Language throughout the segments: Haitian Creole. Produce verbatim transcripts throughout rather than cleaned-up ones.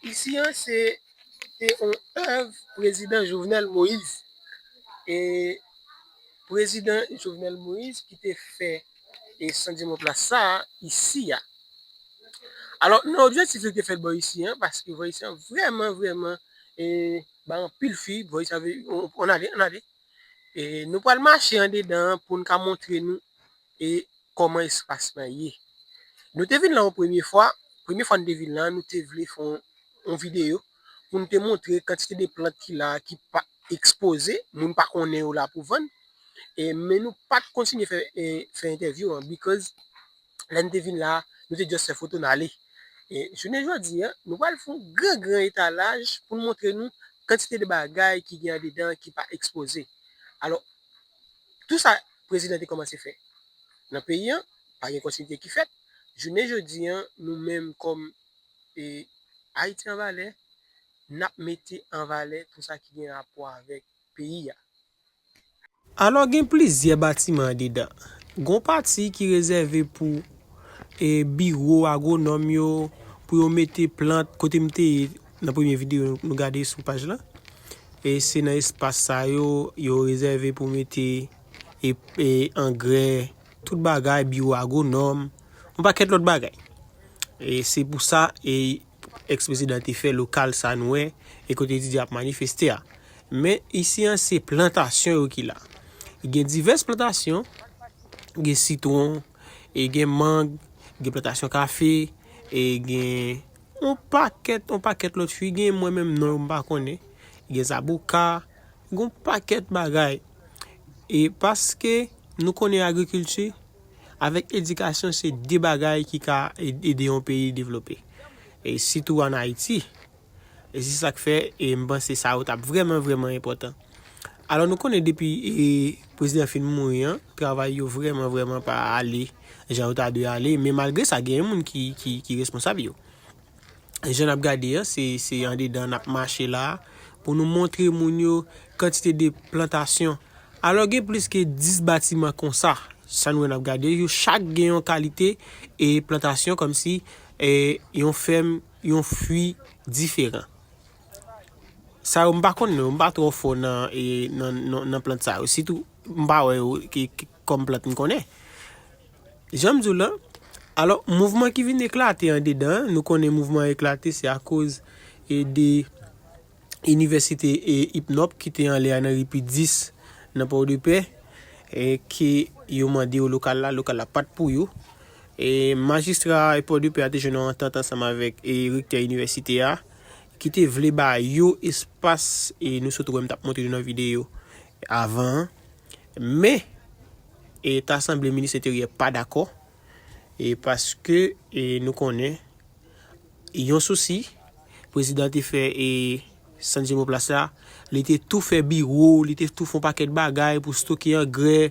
Isi an se te yon èv prezidan Jovenel Moïse. E prezidan Jovenel Moïse ki te fè e San Diego Plaza isi a. Alò, nan objektif li te fè bò isi an, paske bò isi an vrèman, vrèman, e, bay anpil fwi, bò isi an, on, on ale, on ale. E nou pral mache andedan pou n ka montre nou e kòman espas lan ye. Nou te vin la yon premye fwa, premye fwa nou te vin la, nou te vle fè yon, yon videyo pou nou te montre kantite de plant ki la, ki pa ekspoze, moun pa konnen yo la pou vann. E, men nou pa t kontinye fè, e, fè entèvyou an, because lè n te vin la, nou te just fè foto n ale. E jounen jodi a, nou pral fè yon gran, gran etalaj pou n montre nou kantite de bagay ki gen andedan ki pa ekspoze. Alò, tou sa prezidan te kòmanse fè nan peyi an, pa gen kontinite ki fèt. Jounen jodi a, nou menm kòm, e, Ayiti an valè, n ap mete an valè tou sa ki gen rapò avèk peyi a. Alò, gen plizyè batiman andedan. Gon pati ki rezève pou, e, biwo agwonòm yo, pou yo mete plant, kote m te ye nan premye videyo nou gade sou paj lan. E se nan espas sa yo, yo rezève pou mete, e, e, angrè, tout bagay, biwo agwonòm, yon pakèt lòt bagay. E se pou sa, e, eksprezidan te fè lokal sa nou wè, e kote etidyan ap manifeste a. Men isi an se plantasyon yo ki la. Gen divès plantasyon, gen sitwon, e gen mang, gen plantasyon kafe, e gen yon pakèt, yon pakèt lòt fwi, gen mwen menm non yo m pa konnen, gen zaboka, gen yon pakèt bagay. E paske nou konnen agrikilti avèk edikasyon se de bagay ki ka ed-, ede yon peyi devlope. E sitou ann Ayiti. E se sa k fè, e m panse sa yo t ap vrèman, vrèman enpòtan. Alò, nou konnen depi, e, prezidan fin mouri an, travay yo vrèman, vrèman pa ale jan yo ta dwe ale. Men malgre sa, gen moun ki, ki, ki responsab yo. Jan n ap gade an, se, se andedan n ap mache la pou nou montre moun yo kantite de plantasyon. Alò, gen plis ke dis batiman konsa. Sa nou wè n ap gade, yo chak gen yon kalite e plantasyon kòmsi, e, yon fèm, yon fwi diferan. Sa yo, m pa konn yo, m pa twò fò nan, e, nan, nan, nan plant sa yo. Sitou, m pa wè yo ki, ki, kòm plant m konnen. Jan m di w lan, alò, mouvman ki vin eklate andedan, nou konnen mouvman an eklate, se akoz, e, de inivèsite, e, IPNOP ki te anlè a nan ripi dis nan Pòdepè, e, ke yo mande yo lokal la, lokal la pa t pou yo. E, majistra Pòdepè a te jwenn yon antant ansanm avèk, e, rektè inivèsite a, ki te vle ba yo espas, e, nou sot wè m t ap montre nou nan videyo avan an. Men, e, ta sanble minis enteryè pa dakò, e, paske, e, nou konnen, yon sousi, prezidan te fè, e, San Diego Plas la, li te tou fè biwo, li te tou fè yon pakèt bagay pou stoke angrè,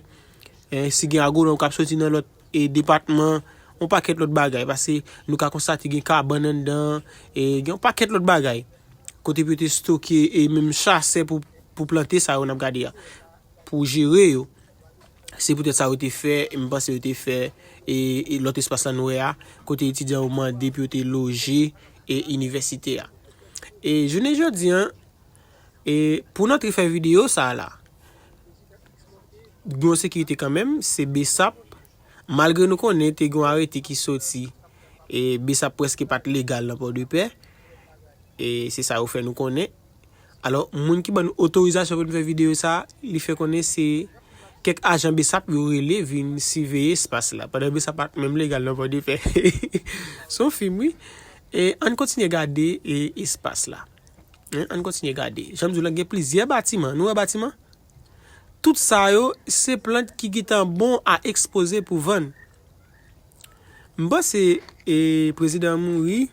e, si gen agwonòm k ap soti nan lòt, e, depatman, yon pakèt lòt bagay, paske nou ka konstate gen kabann anndan, e, gen yon pakèt lòt bagay, kote pou yo te stoke, e, menm chasè pou, pou plante sa yo n ap gade a, pou jere yo. Se poutèt sa yo te fè, m panse yo te fè, e, e lòt espas la nou wè a, kote etidyan yo mande pou yo te loje, e, inivèsite a. E jounen jodi an, e, pou n antre fè videyo sa a la, gen yon sekirite kanmenm, se BSAP. Malgre nou konnen te gen yon arete ki soti, e BSAP prèske pa t legal nan Pòdepè, e se sa yo fè nou konnen. Alò, moun ki ban nou otorizasyon pou n fè videyo sa a, li fè konnen se kèk ajan BSAP yo rele vin siveye espas la, pandan BSAP pa t menm legal nan Pòdepè. Se yon fim, wi. E ann kontinye gade, e, espas la. Hein, ann kontinye gade. Jan m di w lan, gen plizyè batiman. Nou wè batiman? Tout sa yo, se plant ki gentan bon a ekspoze pou vann. M panse, e, prezidan an mouri,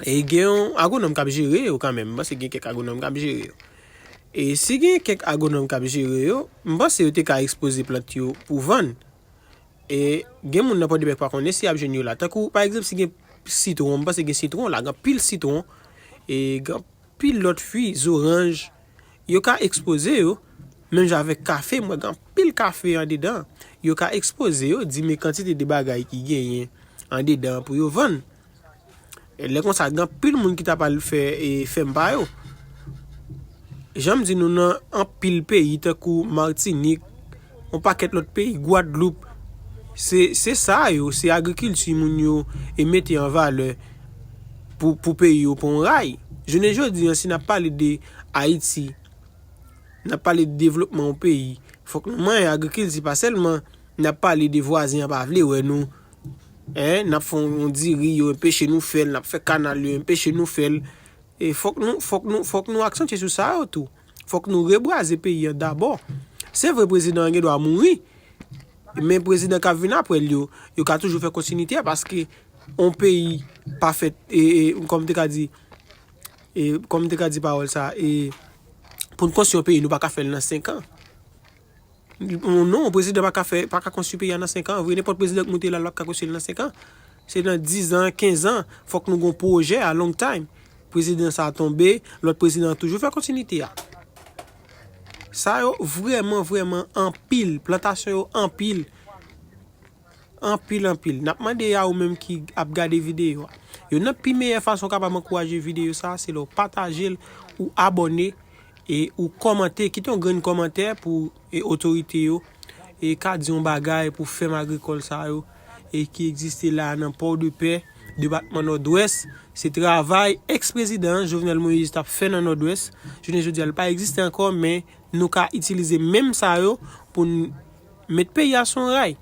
e gen yon agwonòm k ap jere yo kanmenm. M panse gen kèk agwonòm k ap jere yo. E si gen kèk agwonòm k ap jere yo, m panse yo te ka ekspoze plant yo pou vann. E gen moun nan Pòdepè k pa konnen si y ap jwenn yo la. Tankou, pa egzanp, si gen sitwon, m panse gen sitwon la, gen anpil sitwon, e gen anpil lòt fwi, zoranj, yo ka ekspoze yo, menm jan avèk kafe, m wè gen anpil kafe andedan, yo ka ekspoze yo, di men kantite de bagay ki genyen andedan pou yo vann. Lè konsa, gen anpil moun ki ta pral fè e fèm pa yo. Jan m di nou, nan anpil peyi tankou Matinik, yon pakèt lòt peyi, Gwadloup, se se sa yo, se agrikilti moun yo e mete an valè pou pou peyi yo pran yon ray. Jounen jodi an, si n ap pale de Ayiti, n ap pale de devlopman yon peyi, fòk nou manyen agrikilti, pa sèlman n ap pale de vwazen an pa vle wè nou. N ap fè yon diri, yo enpeche nou fè l, n ap fè kanal, yo enpeche nou fè l. E fòk nou fòk nou fòk nou aksantye sou sa yo tou. Fòk nou rebwaze peyi an dabò. Se vre, prezidan an gen dwa mouri, men prezidan k ap vin apre l yo, yo ka toujou fè kontinite a, paske yon peyi pa fèt, e, e, kòm te ka di, e, kòm te ka di pawòl sa, e, pou n konstwi yon peyi, nou pa ka fè l nan senk an. Non, yon prezidan pa ka fè, pa ka konstwi peyi a nan senk an. Vre, nenpòt prezidan k moute la, l ap ka konstwi l nan senk an. Se nan diz an, kenz an, fòk nou gon pwojè a long time. Prezidan sa a tonbe, lòt prezidan an toujou fè kontinite a. Sa yo vrèman, vrèman anpil. Plantasyon yo anpil. Anpil, anpil. N ap mande a ou menm ki ap gade videyo a. Youn nan pi meyè fason w kapab ankouraje videyo sa a, se lè w pataje l, ou abòne, e ou kòmante, kite yon grenn kòmantè pou, e, otorite yo, e ka di yon bagay pou fèm agrikòl sa yo, e ki egziste la nan Pòdepè, depatman Nòdwès. Se travay eks-prezidan Jovenel Moïse t ap fè nan Nòdwès. Jounen jodi a, li pa egziste ankò, men nou ka itilize menm sa yo pou n met peyi a sou yon ray.